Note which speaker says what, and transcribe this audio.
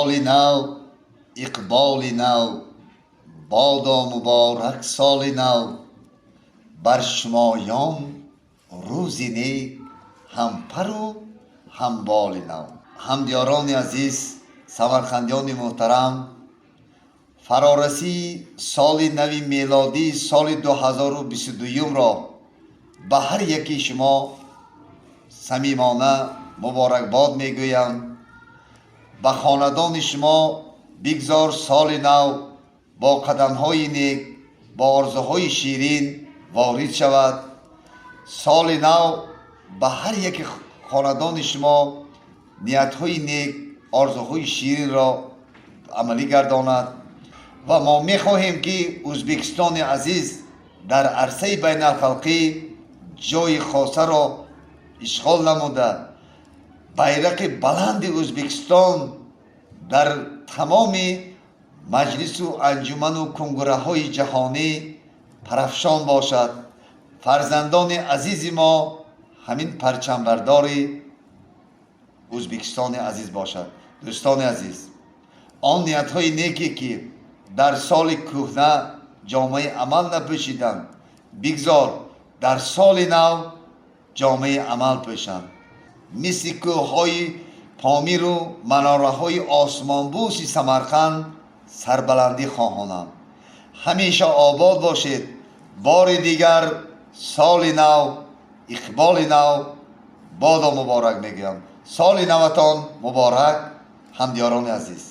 Speaker 1: Соли нав, иқболи нав, бодо муборак соли нав, бар шумоён рӯзи нек, ҳам пару ҳам боли нав. Ҳамдиёрони азиз, самарқандиёни муҳтарам, фарорасии соли нави мелодӣ, соли 2022-ро ба ҳар яки шумо самимона муборакбод мегӯям. Ба хонадони шумо бигзор соли нав бо қадамҳои нек, бо орзуҳои ширин ворид шавад. Соли нав ба ҳар яки хонадони шумо ниятҳои нек, орзуҳои ширинро амалӣ гардонад ва мо мехоҳем, ки Ӯзбекистони азиз дар арсаи байналхалқӣ ҷои хосаро ишғол намуда, байрақи баланди Ӯзбекистон дар тамоми маҷлису анҷуману кунгураҳои ҷаҳонӣ парафшон бошад. Фарзандони азизи мо ҳамин парчамбардори Ӯзбекистони азиз бошад. Дӯстони азиз, он ниятҳои неке, ки дар соли кӯҳна ҷомаи амал напӯшиданд, бигзор дар соли нав ҷомаи амал пӯшанд. Мисли кӯҳҳои Помиру манораҳои осмонбӯси Самарқанд сарбаландӣ хоҳонам. Ҳамеша обод бошед. Бори дигар соли нав, иқболи нав бодо муборак мегӯям. Соли наватон муборак, ҳамдиёрони азиз.